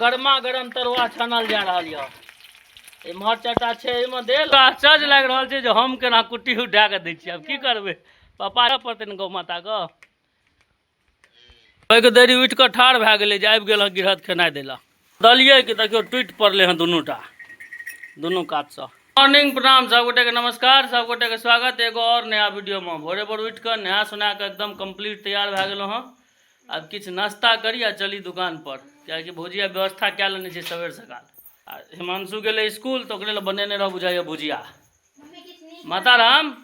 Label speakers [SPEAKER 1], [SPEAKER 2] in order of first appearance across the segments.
[SPEAKER 1] गरमा गरम तरुआ छानल जा रहल यऽ। एम्हर चारिटा छै एहिमे देल। आश्चर्य लागि रहल छै जे हम केना कुट्टी उठा कऽ दै छियै। आब की करबै, पापा पड़तै ने गौ माताके। ओहिके देरी उठि कऽ ठाढ़ भए गेलै जे आबि गेल हँ गिरहत खेनाइ दै लए। देलियै कि देखियौ टूटि पड़लै हँ दुनूटा दुनू कातसँ। मॉर्निंग, प्रणाम सब गोटेके, नमस्कार सब गोटेके, स्वागत एगो और नया वीडियोमे। भोरे भोर उठि कऽ नहा सोना कऽ एकदम कम्प्लीट तैयार भए गेलहुँ हँ। आब किछु नाश्ता करी आ चली दुकान पर, कियाकि भौजी आब व्यवस्था कए लेने छै सवेर सकाल। आ हिमांशु गेलै स्कूल तऽ ओकरे लए बनेने रहौ बुझाइए भुजिया। माता राम,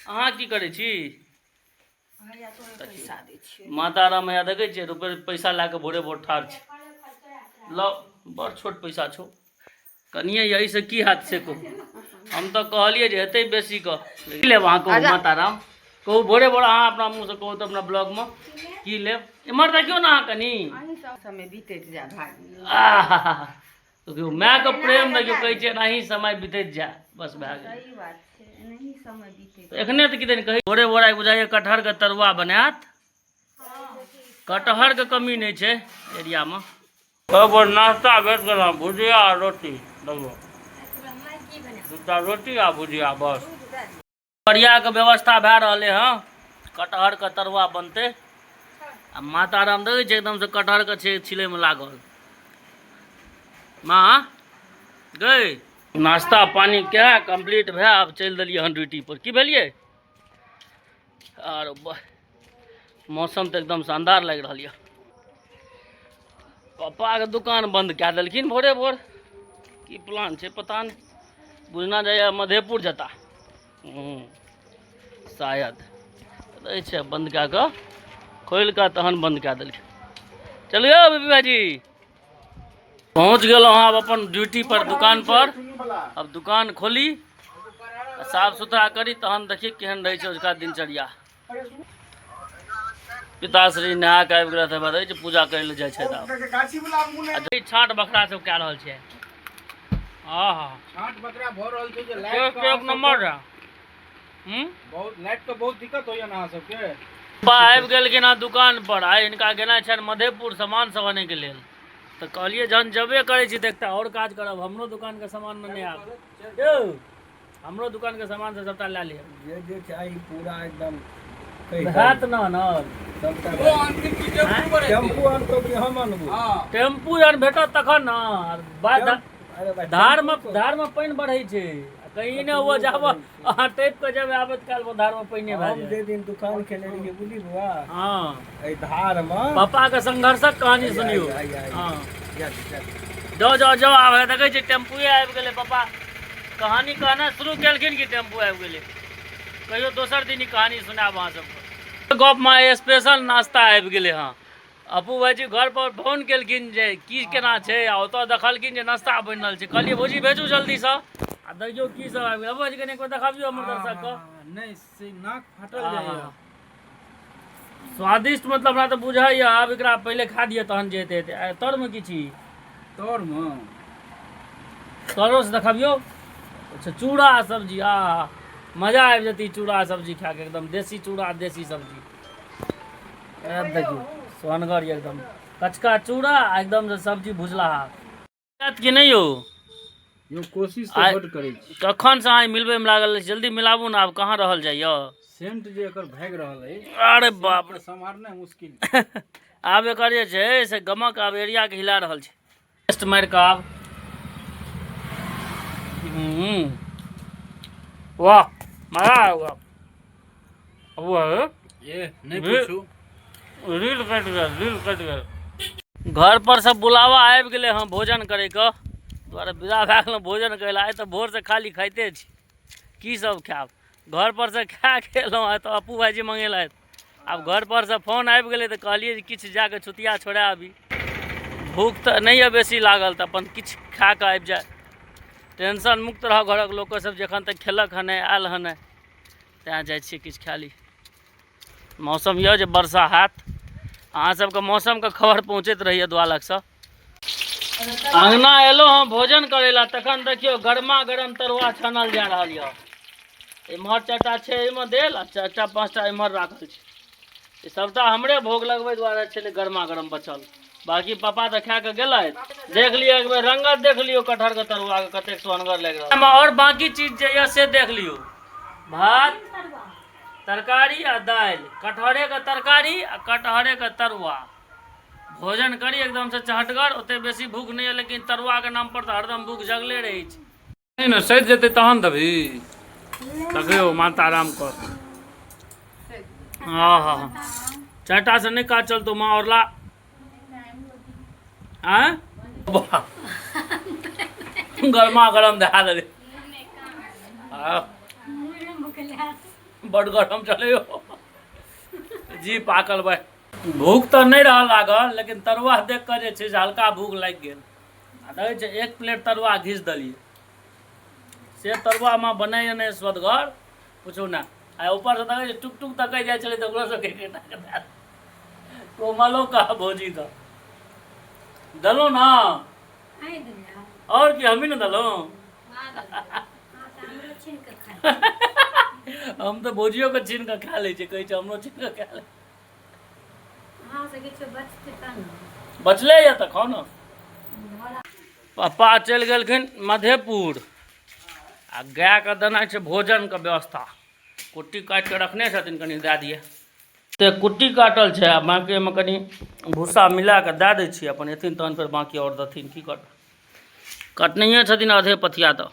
[SPEAKER 1] अहाँ की करै छी? माता राम हैया देखै छियै रुपए पैसा लए कऽ भोरे भोर ठाढ़ छै। लौ, बड़ छोट पैसा छौ कनिए, एहिसँ की हैत से कहू। हम तऽ कहलियै जे हेतै बेसी कऽ। की लेब अहाँ कहू? माता राम कहू, भोरे भोर अहाँ अपना मुँहसँ कहू तऽ अपना ब्लॉगमे की लेब। एम्हर देखियौ ने अहाँ कनि।
[SPEAKER 2] समय बीतैत जाय भाई।
[SPEAKER 1] आहा, देखियौ मायके प्रेम, देखियौ कहै छै एनाही समय बीतैत जाय, बस भए गेल।
[SPEAKER 2] सही बात छै, एनाही समय बीतैत।
[SPEAKER 1] एखने तऽ किदन कहै भोरे भोर आइ बुझाइए कटहरके तरुआ बनायत। कटहरके कमी नहि छै एरियामे। तब नाश्ता भेट गेल हँ, भुजिया आ रोटी। देखो दूटा रोटी आ भुजिया बस। तरियाके व्यवस्था भए रहलै हँ, कटहरके तरुआ बनतै। आ माता राम देखै छै एकदमसँ कटहरके छै छिलैमे लागल। माँ गई नाश्ता पानी कए कम्प्लीट भए आब चलि देलियै हन ड्यूटी पर। की भेलियै? आर मौसम तऽ एकदम शानदार लागि रहल यऽ। पप्पाके दुकान बन्द कए देलखिन भोरे भोर, की प्लान छै पता नहि। बुझना जाइए मधेपुर जता शायद रहै छै। बन्द कए कऽ खोलि कऽ तहन बन्द कए देलखिन। चलियौ बीबी भाईजी, पहुँच गेलहुँ आब अपन ड्यूटी पर, दुकान पर। अब दुकान खोली, साफ सुथरा करी, तहन देखिए केहन रहै छै उसका दिनचर्या। पिताश्री नहा के आबि गेल रहै छै, पूजा करै लए जाइ छै। आब छाँट बकरा सब कए रहल छै। आहा,
[SPEAKER 3] छाँट बकरा भऽ रहल छै जे लाइट
[SPEAKER 1] के एक नंबर रहे।
[SPEAKER 3] बहुत लाइट के बहुत दिक्कत होइया ने अहाँ सबके।
[SPEAKER 1] पप्पा आबि गेलखिन हँ दुकान पर। आइ हिनका गेनाइ छनि मधेपुर सामान सब आनैके लेल, तऽ कहलियै जहन जेबे करै छी तऽ एकटा आओर काज करब, हमरो दुकानके सामान नेने आयब। यौ, हमरो दुकानके सामान सब सबटा लए लिअ।
[SPEAKER 4] जे जे चाही पूरा एकदम।
[SPEAKER 1] हैत ने आनल?
[SPEAKER 4] सबटा। टेम्पू आनतौ कि हम अनबो?
[SPEAKER 1] टेम्पू जहन भेटत तखन ने। बात
[SPEAKER 4] अरे भाई,
[SPEAKER 1] धारमे धारमे पानि बढ़ै छै, कहीं ने ओ जाब अहाँ टपि कऽ जेबै, आबैत कालमे धारमे पानि भए
[SPEAKER 4] हम
[SPEAKER 1] जायत।
[SPEAKER 4] जे दिन दुकान खेले रहियै बुझली बौआ, एहि धार मे
[SPEAKER 1] पापाके संघर्षक कहानी सुनियौ।
[SPEAKER 4] आइ, आइ।
[SPEAKER 1] हँ।
[SPEAKER 4] जा, जा।
[SPEAKER 1] जाउ जाउ जाउ। आब हे देखै छी टेम्पुए आबि गेलै। पापा कहानी कहनाइ शुरू केलखिन कि टेम्पू आबि गेलै। कहियो दोसर दिन ई कहानी सुनायब अहाँ सबके। गपमे स्पेशल नाश्ता आबि गेलै हँ। अपू भाईजी घर पर फोन केलखिन जे की केना छै, आ ओतऽ देखलखिन जे नाश्ता बनि रहल छै। कहलियै भौजी भेजू जल्दीसँ, आ देखियौ की सब आबि गेल। अपू भाईजी, कनि एक बेर देखाबियौ हमर दर्शकके।
[SPEAKER 3] नहि से नाक फाटल जाइए।
[SPEAKER 1] स्वादिष्ट मतलब हमरा तऽ बुझाइए। आब एकरा पहिले खा दिअ तहन जे हेतै हेतै। आ तरमे की छी?
[SPEAKER 3] तरमे
[SPEAKER 1] तरोसँ देखबियौ। अच्छा, चूड़ा सब्जी। आ मजा आबि जेतै ई चूड़ा सब्जी खाके, एकदम देसी चूड़ा देसी सब्जी। आब देखियौ सोहनगर यऽ, एकदम कचका चूड़ा आ एकदम से सब्जी भुजलाहा। हैत कि नहि यौ?
[SPEAKER 3] यौ, कोशिश तऽ बड करै छी।
[SPEAKER 1] कखन से अहाँ मिलबैमे लागल छी, जल्दी मिलाबू ने, आब कहाँ रहल जाइए।
[SPEAKER 3] सेंट जे एकर भागि रहल अछि।
[SPEAKER 1] अरे बाप रे,
[SPEAKER 3] सम्हारनाइ मुश्किल।
[SPEAKER 1] आब एकर जे छै से गमक आब एरियाके हिला रहल छै। टेस्ट मारि कऽ आब, वाह, मजा आबि गेल।
[SPEAKER 3] ए नहि पूछू,
[SPEAKER 1] रील कटि गेल, रील कटि गेल। घर पर सब बुलावा आबि गेलै हँ भोजन करैके दुआरे विदा भए गेलहुँ भोजन करै लए। आइ तऽ भोरसँ खाली खाइते छी, की सब खायब। घर पर से खा के एलहुँ हँ तऽ अपू भाईजी मंगेलथि। आब घर पर से फोन आबि गेलै तऽ कहलियै जे किछु जाके छुतिया छोड़ा आबी। भूख तऽ नहि यऽ बेसी लागल, तऽ अपन किछु खा कऽ आबि जाय, टेंशन मुक्त रहऽ घरक लोको सब जखन तक खेलक हँ नहि, आयल हँ नहि। तैँ जाइ छियै किछु खा ली। मौसम यऽ जे वर्षा हैत, अहाँ सबके मौसमके खबर पहुँचैत रहैए द्वालकसँ। अङ्गना एलहुँ हँ भोजन करै लए, तखन देखियौ गरमा गरम तरुआ छानल जा रहल यऽ। एम्हर चारिटा छै एहिमे देल, आ चारिटा पाँचटा एम्हर राखल छै। ई सभटा हमरे भोग लगबै दुआरे छलै गरमा गरम बचल। बाकी पापा तऽ खा कऽ गेलथि। देख लियौ एक बेर रंगत, देख लियौ कटहरके तरुआके कतेक सोहनगर लागि रहल। आओर बाकी चीज जे यऽ से देख लियौ, भात तरकारी आ दालि, कटहरेके तरकारी आ कटहरेके तरुआ। भोजन करी एकदमसँ चहटगर, ओते बेसी भूख नहि यऽ, लेकिन तरुआके नाम पर तऽ हरदम भूख जगले रहै छै। नहि ने सधि जेतै तहन देबही। देखियौ माता राम कर। हँ हँ हँ, चारिटा से नहि काज चलतौ माँ। और ला आँय, गरमा गरम दए देलै। बड गरम चलै जी पाकल भाई। भूख तऽ नहि रहल लागल, लेकिन तरुआ देख कऽ जे छै से हल्का भूख लागि गेल। आ देखै छै एक प्लेट तरुआ घीच देलियै, से तरुआ माँ बनैए नहि स्वदगर, पूछू ने। आ ऊपरसँ देखै छै टुक टुक तकै जाइ छलै, तऽ ओकरो सबके कोमलो कह भौजी दऽ देलहुँ ने। आओर की, हमही ने देलहुँ। हम तऽ भौजियोके छीन कऽ खा लै छियै, कहै छै हमरो छीन कऽ खा लै। बचले यऽ तऽ खाउ ने। पप्पा चलि गेलखिन मधेपुर आ गायके देनाइ छै भोजनके व्यवस्था। कुट्टी काटि कऽ रखने छथिन, कनि दए दियै। तऽ कुट्टी काटल छै आ बाँकी ओहिमे कनि भूसा मिला कऽ दए दै छियै। अपन एथिन तहन फेर बाँकी आओर देथिन। की करबै, कटनहिए छथिन आधे पथिया। तऽ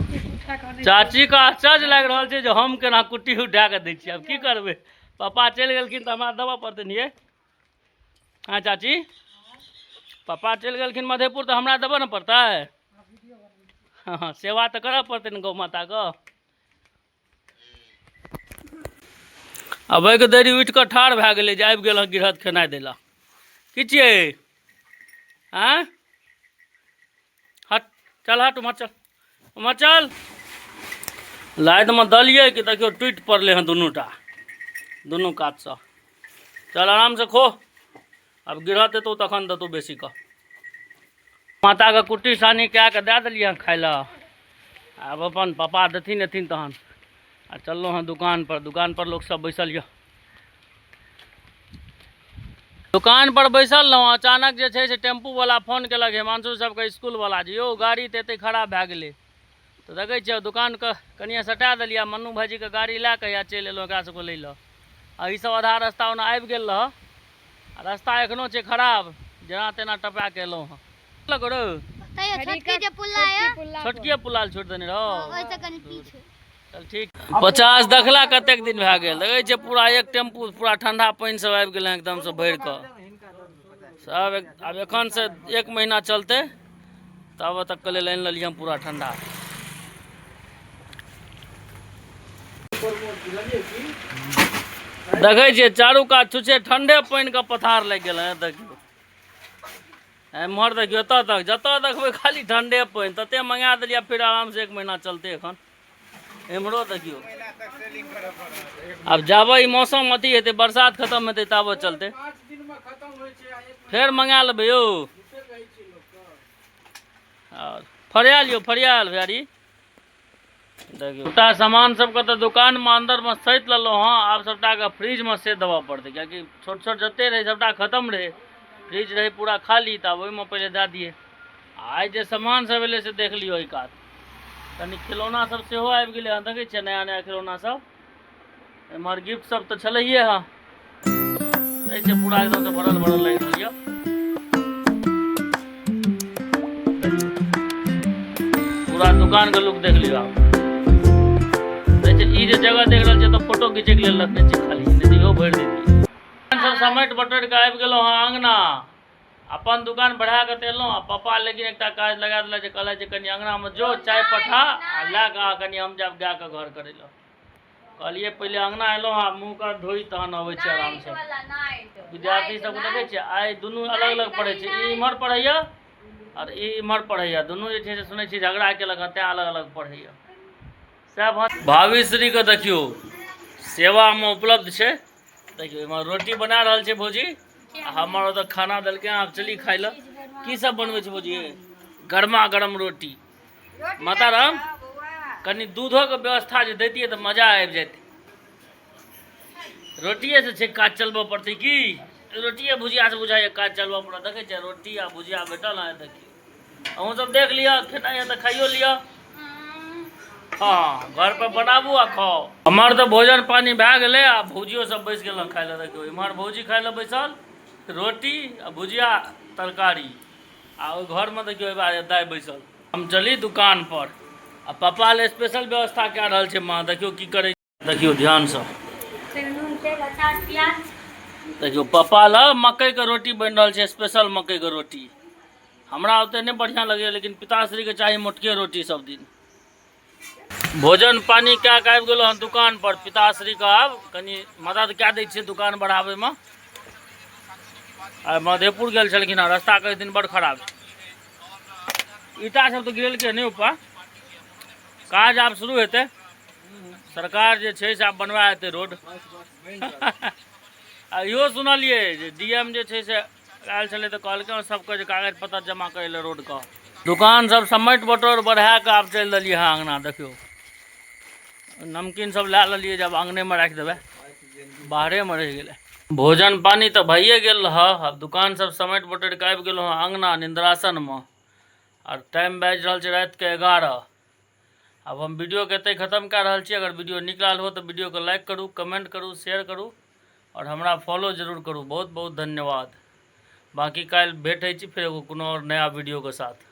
[SPEAKER 1] चाचीके आश्चर्य लागि रहल छै जे हम केना कुट्टी उठा कऽ दै छियै। आब की करबै, पप्पा चलि गेलखिन तऽ हमरा देबऽ पड़तै ने यै। हँ चाची, पप्पा चलि गेलखिन मधेपुर तऽ हमरा देबऽ ने पड़तै। हँ, सेवा तऽ करऽ पड़तै ने गौ माताके। अबैके देरी उठि कऽ ठाढ़ भए गेलै जे आबि गेल हँ गिरहत खेनाइ दै लए। की छियै? आँय, हट चल, हट उम्हर चल, उम्हर चल। लाइटमे दलियै कि देखियौ टूटि पड़लै हँ दुनूटा दुनू कातसँ। चल आरामसँ खो, आब गिरहत एतौ तखन देतौ बेसी कऽ। माताके कुट्टी सानी कए कऽ दए देलियै हँ खाय लए। आब अपन पापा देथिन, एथिन तहन। आ चललहुँ हँ दुकानपर। दुकानपर लोकसभ बैसल यऽ। दुकान पर बैसल रहौं, अचानक जे छै से टेम्पू वाला फोन केलक, हिमांशु सबके स्कूल वाला, जे यौ गाड़ी तऽ एते खराब भए गेलै। तऽ देखै छियै दुकानके कनिए सटा देलियै, मन्नू भाइजीके गाड़ी लए कऽ या चलि एलहुँ एकरा सबके लै लए। आ ई सब आधा रस्ता ओना आबि गेल रहऽ, आ रस्ता एखनो छै खराब, जेना तेना टपा कऽ एलहुँ हँ। लगो रौ
[SPEAKER 5] छोटकी जे पुल्ला है,
[SPEAKER 1] छोटकीए पुल्ला छोड़ि देने रहो।
[SPEAKER 5] ओहिसँ कनि पीछे
[SPEAKER 1] चल ठीक। 50 देखला कतेक दिन भए गेल। देखै छियै पूरा एक टेम्पू पूरा ठंडा पानि सब आबि गेलै एकदम से भरि कऽ सब। आब एखन से एक महीना चलतै, तब तक के लेल आनि लेलियै हम पूरा ठंडा। देखै छियै चारू कात छुछे ठंडे पानि के पथार लागि गेल हँ। देखियौ एम्हर, देखियौ एतऽ तक, जतऽ देखबै खाली ठंडे पानि। तते मंगा देलियै, फिर आराम से एक महीना चलतै एखन। एम्हरो देखियौ, आब जाबे ई मौसम अथी हेतै, बरसात खतम हेतै, ताबे चलतै।
[SPEAKER 3] 5 दिनमे खतम होइ छै आ एक
[SPEAKER 1] फेर मंगा लेबै यौ।
[SPEAKER 3] झूठे कहै छियै लोकके।
[SPEAKER 1] आओर फरियाल यौ, फरियाल भैयारी। देखियौ सबटा सामान सबके तऽ दुकानमे अन्दरमे सैत लेलहुँ हँ। आब सबटाके फ्रिजमे से देबऽ पड़तै, किएकि छोट छोट जते रहै सबटा खतम रहै, फ्रिज रहै पूरा खाली, तऽ आब ओहिमे पहिले दए दियै। आइ जे सामान सब एलै से देख लियौ। एहि कात कनि खिलौना सब सेहो आबि गेलै हँ, देखै छियै नया नया खिलौना सब। एम्हर गिफ्ट सब तऽ छलैहे हँ। देखै छियै पूरा एकदमसँ भरल भरल लागि रहल यऽ। पूरा दुकान के लुक देख लियौ। आब देखै छियै ई जे जगह देख रहल छियै तऽ फोटो घिचैके लेल रखने छियै खाली, नहि तऽ इहो भरि दैतियै। सब समेट बटोरि कऽ आबि गेलहुँ हँ अङ्गना। अपन दुकान बढ़ा कऽ तऽ एलहुँ, आ पप्पा लेकिन एकटा काज लगा देलक जे कहलक जे कनि अङ्गनामे जो, चाय पठा आ लए कऽ आ, कनि हम जायब गायके घर करै लए। कहलियै पहिले अङ्गना एलहुँ हँ, मुँह कान धोइ तहन अबै छी आरामसँ। विद्यार्थी सबके देखै छियै, आइ दुनू अलग अलग पढ़ै छै। ई इम्हर पढ़ैया आओर ई इम्हर पढ़ैया। दुनू जे छै से सुनै छियै झगड़ा केलक हँ, तेँ अलग अलग पढ़ैया। सएह भावीश्रीके देखियौ सेवामे उपलब्ध छै। देखियौ इम्हर रोटी बना रहल छै भौजी, आ हमर ओतऽ खाना देलकै। आब चली खाइ लए। की सब बनबै छै भौजी? गरमा गरम रोटी। माताराम, कनि दूधोके व्यवस्था जे दैतियै तऽ मजा आबि जैतै। रोटिए से छै काज चलबऽ पड़तै की? रोटिए भुजिया से बुझाइए काज चलबऽ पड़त। देखै छियै, रोटी आ भुजिया भेटल हँ। देखियौ, अहूँ सब देख लिअ, खेनाइ है तऽ खाइयो लिअ। हँ, घर पर बनाबू आ खाउ। हमर तऽ भोजन पानी भए गेलै आ भौजियो सब बैस गेल खाइ लए। देखियौ, इम्हर भौजी खाइ लए बैसल, रोटी आ भुजिया तरकारी, आ ओहि घरमे देखियौ दाइ बैसल। हम चली दुकान पर आ पप्पा ले स्पेशल व्यवस्था कए रहल छै माँ। देखियौ की करै, देखियौ ध्यानसँ।
[SPEAKER 5] नून, तेल, अचार, प्याज।
[SPEAKER 1] देखियौ, पप्पा लए मकइके रोटी बनि रहल छै, स्पेशल मकइके रोटी। हमरा ओते नहि बढ़िआँ लगैए, लेकिन पिताश्रीके चाही मोटके रोटी सब दिन। भोजन पानी कए कऽ आबि गेलहुँ हँ दुकान पर। पिताश्रीके आब कनि मदद कए दै छियै दुकान बढ़ाबैमे। आ मधेपुर गेल छलखिन हँ, रास्ता कहै दिन बड़ खराब छै। ईटा सब तऽ गिरेलकै नहि ऊपर। काज आब शुरू हेतै। सरकार जे छै से आब बनवा हेतै रोड। आ इहो सुनलियै जे डीएम जे छै से आयल छलै, तऽ कहलकै सबके जे कागज पत्तर जमा करै लए रोडके। दुकान सब समेट बटोर बढ़ा कऽ आब चलि देलियै हँ अङ्गना। देखियौ, नमकीन सब लए लेलियै, जब अङ्गनेमे राखि देबै, बाहरेमे रहि गेलै। भोजन पानी तऽ भइए गेल रहऽ। आब दुकान सब समेट बटोरि कऽ आबि गेलहुँ हँ अङ्गना निन्द्रासनमे, आर टाइम बाजि रहल छै रातिके 11। आब हम वीडियोके एतहि खतम कए रहल छी। अगर वीडियो नीक लागल हो तऽ वीडियोके लाइक करू, कमेंट करू, शेयर करू आओर हमरा फॉलो जरूर करू। बहुत बहुत धन्यवाद। बाँकी काल्हि भेट होइ छी फेर एगो कोनो आओर नया वीडियोके साथ।